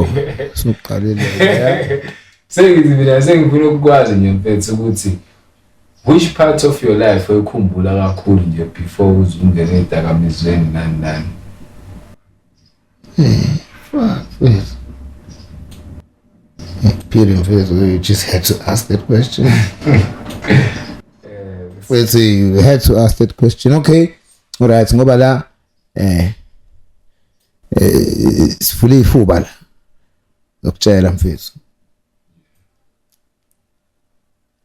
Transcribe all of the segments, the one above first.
Oh, suqalile. Sengithi mina sengifuna ukukwazi nje mfethu ukuthi which part of your life oyikhumbula kakhulu nje before uze ungene ezidakamizweni nani nani. Fuck, mfethu. Phile mfethu, you just had to ask that question. Mfethu, you had to ask that question. Okay. All right, ngoba la sivule ifuba la. Ngokutshela mfethu.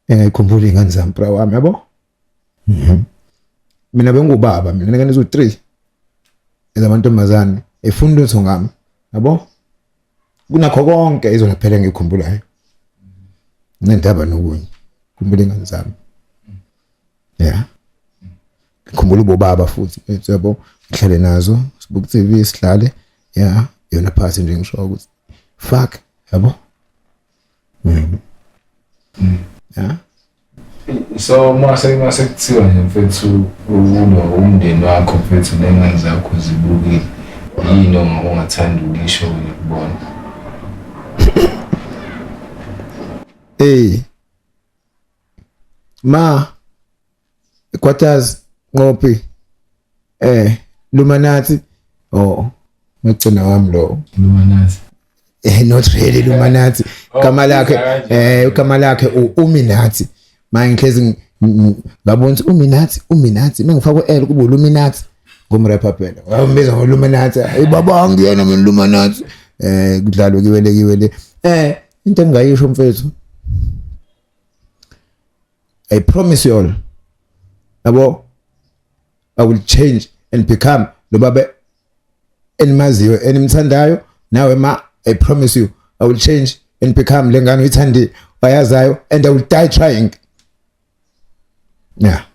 Engayikhumbula ingane zami bra wami yabo. Mina bengubaba mina ngane zo 3. Ezamantombazane efunda lutho ngami yabo. Kunakho konke izona phela engikhumbulayo. Nendaba nokunye. Khumbula ingane zami. Yeah. Ngikhumbula ubobaba futhi mfethu yabo ngihlale nazo sibuke TV sihlale yeah yona phasi nje ngisho ukuthi fuck yabo. Yeah. So mase kuthiwa nje mfethu uno umndeni wakho mfethu nengane zakho zibukile yini ongathanda ukuyisho nje kubona? Hey. Ma Quarters Nqophi Lumanathi oh magcina wami lo Lumanathi not really Lumanathi Oh, igama lakhe ubiza kanje. Igama lakhe uMinathi manje ngihlezi ngabona ukuthi uMinathi uMinathi mengifaka uL kube uLuminathi ngumrapper phela wambiza ngoLuminathi hey baba angiyena mina Luminathi kudlalwe kiwele kiwele into engingayisho mfethu I promise you all yabo I will change and become lo baba enimaziyo enimthandayo nawe ma I promise you I will change and become lengane uyithandile wayazayo and I will die trying. Yeah.